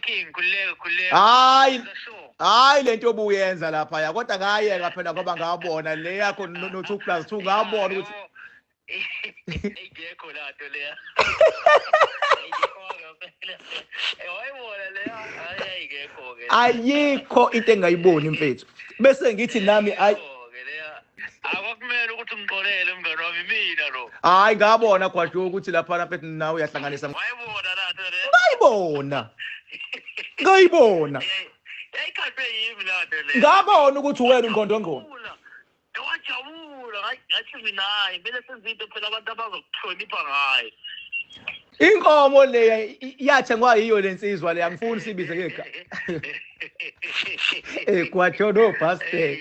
King, khululeka khululeka. Hayi hayi, lento obuyenza lapha ya, kodwa ngayeka phela ngoba ngabona le yakho no 2 plus 2, ngabona ukuthi Ingekho lanto leya. Ingekho phela. Wayibona leya, hayi, ayikekho ke. Ayikho into engayiboni mfethu, bese ngithi nami ayi. Ke leya. Akwakumele ukuthi ungixolele, mngani wami, mina lo. Hayi, ngabona Gwajo ukuthi lapha mfethu nawe uyahlanganisa. Wayibona lanto leya. Ngayibona, ngayibona. Yayikhathwe yimi lanto leya. Ngabona ukuthi wena ungqondo ngqondo. Wajabula, ngathi mina hayi, kumele senze into phela abantu abazokuhlonipha ngayo. Inkomo leya yathengwa yiyo lensizwa leya, angifuni sibize ngegama. Gwajo no bastard.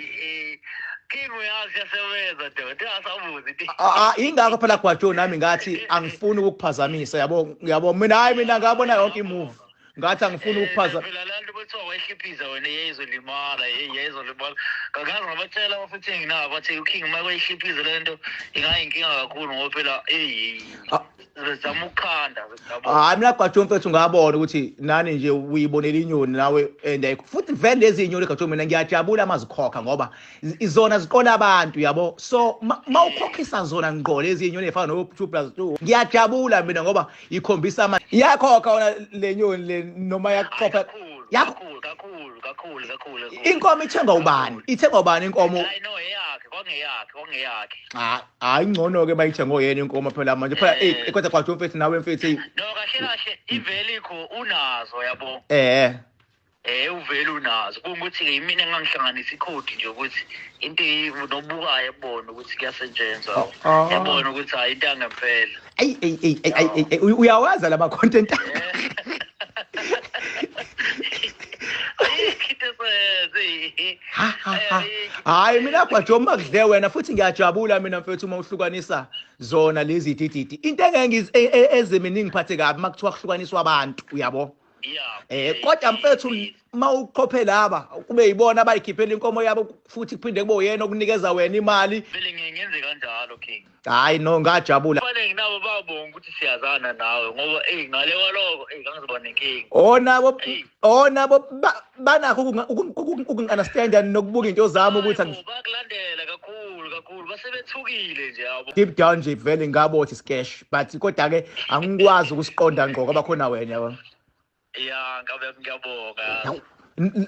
King, uyazi yasebenza doda, asabuzi. Ah, ingakho phela Gwajo nami ngathi angifuni ukukuphazamisa, yabo yabo. Mina hayi, mina ngabona yonke imove, ngathi angifuni ukuphaza. Phela laa nto kuthiwa wayihliphisa wena, yayizolimala, yayizolimala. Kakazi ngabatshela abafuthi nginabo, bathi uKing uma kwayihliphisa le nto ingayinkinga kakhulu, ngoba phela eyi, zama ukukhanda, yabo. Hayi, mina Gwajo mfethu ngabona ukuthi nani nje uyibonela inyoni nawe, and ayikho futhi vele lezi inyoni Gwajo. Mina ngiyajabula mazikhokha ngoba izona ziqola abantu, yabo. So ma ukhokhisa zona ngqo lezi inyoni ezifana no 2 plus 2, ngiyajabula mina ngoba ikhombisa ama iyakhokha wona le nyoni le noma yakukhokha. Kakhulu. Yakho. Kakhulu kakhulu kakhulu kakhulu kakhulu. Inkomo ithengwa ubani? Ithengwa ubani inkomo? Hayi no, eyakhe, kwangeyakhe, kwangeyakhe. Hayi hayi, ngcono ke bayithengwe yena inkomo phela manje phela. Eh, kodwa Gwajo mfethu, nawe mfethu, No, kahle kahle ivele ikho unazo, yabo. Uvele unazo, kungukuthi ke imina engangihlanganisa ikhodi nje ukuthi into nobukayo ebona ukuthi kuyasetshenzwa. Yabona ukuthi hayi, into yangempela. Ayi ayi ayi ayi ayi, uyawaza lama content. Ayikho into eseyenze. Ha ha ha, hayi mina Gwajo, uma kudle wena futhi ngiyajabula mina mfethu uma uhlukanisa zona lezi dididi. Into engeke eziminingi ngiphathe kabi uma kuthiwa kuhlukaniswa abantu, uyabo. Kodwa mfethu uma uqophe laba kube yibona abayikhiphela inkomo yabo, futhi kuphinde kube uyena okunikeza wena imali. Vele ngiye ngenze kanjalo, King. Hayi no, ngajabula. Kufanele nabo babonga ukuthi siyazana nawe, ngoba eyi, ngale kwaloko eyi, ngangizoba nenkinga. Onabo onabo banakho ukungi-understanda nokubuka into zami ukuthi Hayi bo, bayakulandela kakhulu kakhulu, basebethukile nje, yabo. Deep down nje vele ngabo ukuthi scash, but kodwa ke angikwazi ukusiqonda ngqo ngoba khona wena, yabo. Ya, ngabe ngiyabonga. Hawu,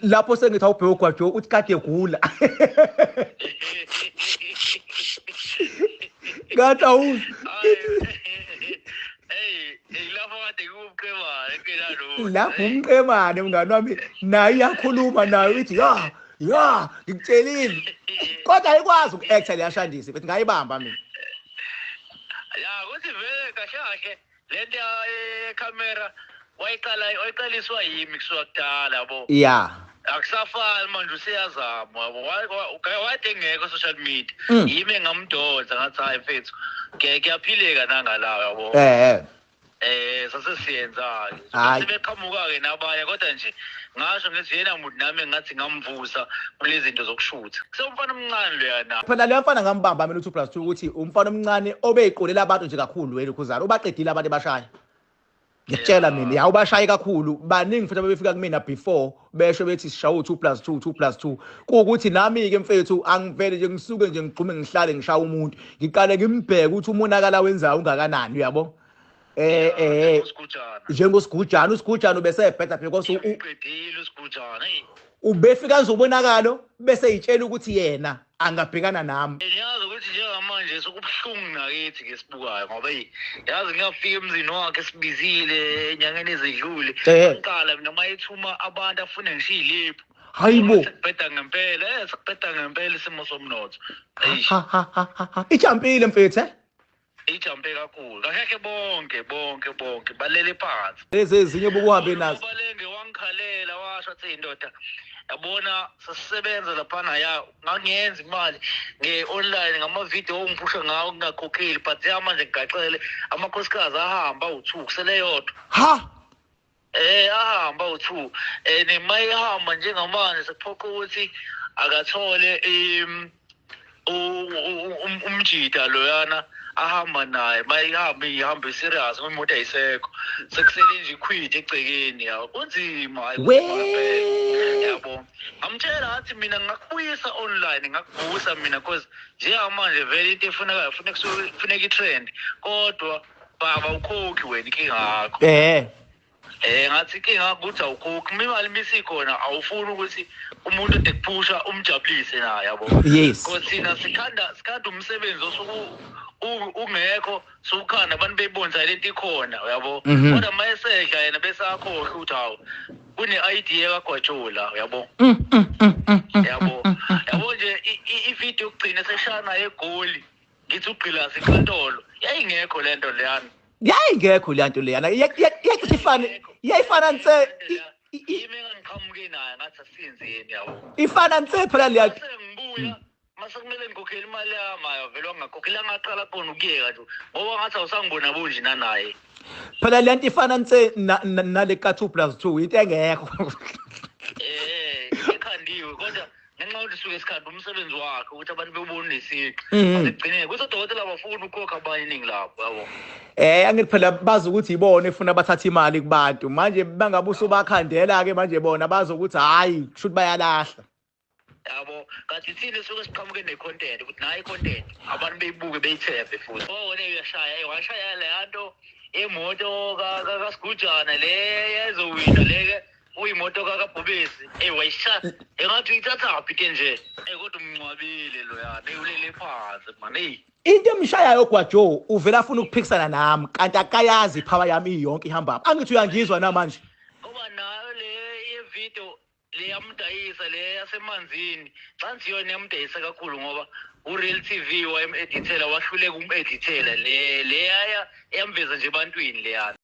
lapho sengithi awubheke uGwajo uthi kade egula, ngathi awuzwa. Hey, lapho kade kuwumqemane engenalutho. Lapho umqemane, mngani wami, naye iyakhuluma nayo, ithi ya ya, ngikutshelile, kodwa ayikwazi uku-acta leyashandisi, bethi ngayibamba mina. Ya, kuthi vele kahle kahle lento yekhamera wayiqala, wayiqaliswa yimi kusuka kudala, yabo. Akusafani manje, useyazama, yabo. Wade engekho social media. Yimi engamdonsa, ngathi hayi mfethu, kuyaphileka nangalawo, yabo. Sase siyenza-ke. Hhayi. Sebeqhamuka-ke nabanye, kodwa nje ngasho ngithi yena muntu nami ngathi ngamvusa kule zinto zokushutha. Kusewumfana omncane loyana. Phela leya mfana ngambamba mina u-2 plus 2 ukuthi umfana omncane obeyiqolela abantu nje kakhulu wena khuzana, ubaqedile abantu ebashaya, ngiyakutshela mina ya, ubashaye kakhulu. Baningi futhi abebefika kumina before besho bethi sishaye u-2 plus 2, 2 plus 2. Kuwukuthi nami-ke mfethu angivele nje ngisuke nje ngigxume ngihlale ngishaye umuntu, ngiqale ngimbheke ukuthi umonakalo awenzayo ungakanani, uyabo. Njengosigujana. Njengosigujana, usigujana ubesebheda because Uqedile usigujana, eyi. Ubefika nje ubonakalo bese yitshela ukuthi yena angabhekana nami. Yazi ukuthi njengamanje sekubuhlungu nakithi ke sibukayo, ngoba eyi, yazi ngiyafika emzini wakhe sibizile enyangeni ezidlule. Ngiqala mina uma ethuma abantu afune ngishiye ilephu. Hayibo. Sekubheda ngempela, sekubheda ngempela isimo somnotho. Eish. Ha ha ha ha ha. Ijampile mfethu, eh? Ijampe kakhulu. Kahle bonke bonke bonke balele phansi. Lezi ezinye bokuhambe nazo. Balenge wangikhalela, washo athi indoda, yabona sasisebenza laphana ya, ngangiyenza imali nge-online ngama-video ongiphusha ngawo ngingakhokheli, but ya manje ngigaxele amakhosikazi ahamba awu-2, kusele yodwa. Ha. Ahamba awu-2, nema ihamba njengamanje sekuphoqa ukuthi akathole Umjida loyana ahamba naye, mayihamba ihambe serious ngoba imoto ayisekho, sekusele nje ikhwidi egcekeni. Yawo, kunzima, hayi, kunzima ngempela. Yabo, ngamtshela athi mina ngingakubuyisa online, ngingakuvusa mina, cause njengamanje vele into efunekayo funeka i-trend, kodwa baba ukhokhi wena, inkinga yakho. Ngathi inkinga yakho ukuthi awukhokhi. Uma imali misikhona, awufuni ukuthi umuntu ode kuphusha umjabulise naye, yabo. Because thina sikhanda umsebenzi osuke ungekho, sukhanda abantu beyibonisa lento ikhona, uyabo. Kodwa uma esedla yena bese akhohlwa ukuthi hawu, kune-idea kaGwajola, uyabo. Yabo, yabo nje ividiyo yokugcina eseshaya naye eGoli, ngithi ugqilaza inkantolo, yayingekho lento leyana. Yayingekho leya nto leyana. Iyacishe ifane, iyayifana nse. Yimi engangiqhamuke nayo, ngathi asiyenzeni, yabo. Ifana nse phela leya. Mase ngibuya, mase kumele ngikhokhele imali yami, ayo vele wangakhokhela, ngaqala khona ukuyeka nje ngoba ngathi awusangibona bunje nanaye. Phela le nto ifana nse nale ka 2 plus 2, into engekho. Ekhandiwe, kodwa ngenxa yokuthi suke sikhanda umsebenzi wakhe ukuthi abantu bebone isiqi. Asekugcineni kuthi odokotela bafuna ukukhokha abanye, iningi labo, yabo. Angithi phela bazi ukuthi ibona efuna bathatha imali kubantu. Manje bangabe usubakhandela ke manje, bona bazi ukuthi hayi, kusho ukuthi bayalahla. Yabo, kanti thina suke siqhamuke ne-content ukuthi nayo i-content abantu beyibuke, beyithembe futhi. Oh, le uyashaya, washaya leya nto imoto kaSigujana le yayizowina le ke, uyimoto kakabhubesi, wayishaya engathi uyithathaphi into nje. Kodwa umncwabile loyana, ulele phansi man, eyi. Into emshayayo Gwajo, uvela afuna ukuphikisana nami, kanti akayazi ipower yami iyonke ihamba. Angithi uyangizwa namanje. Ngoba nayo le ye-video le yamdayisa, le yasemanzini, xa yona yamdayisa kakhulu ngoba u-Real TV wayem-edithela, wahluleka ukum-edithela le leyaya, yamveza nje ebantwini leyana.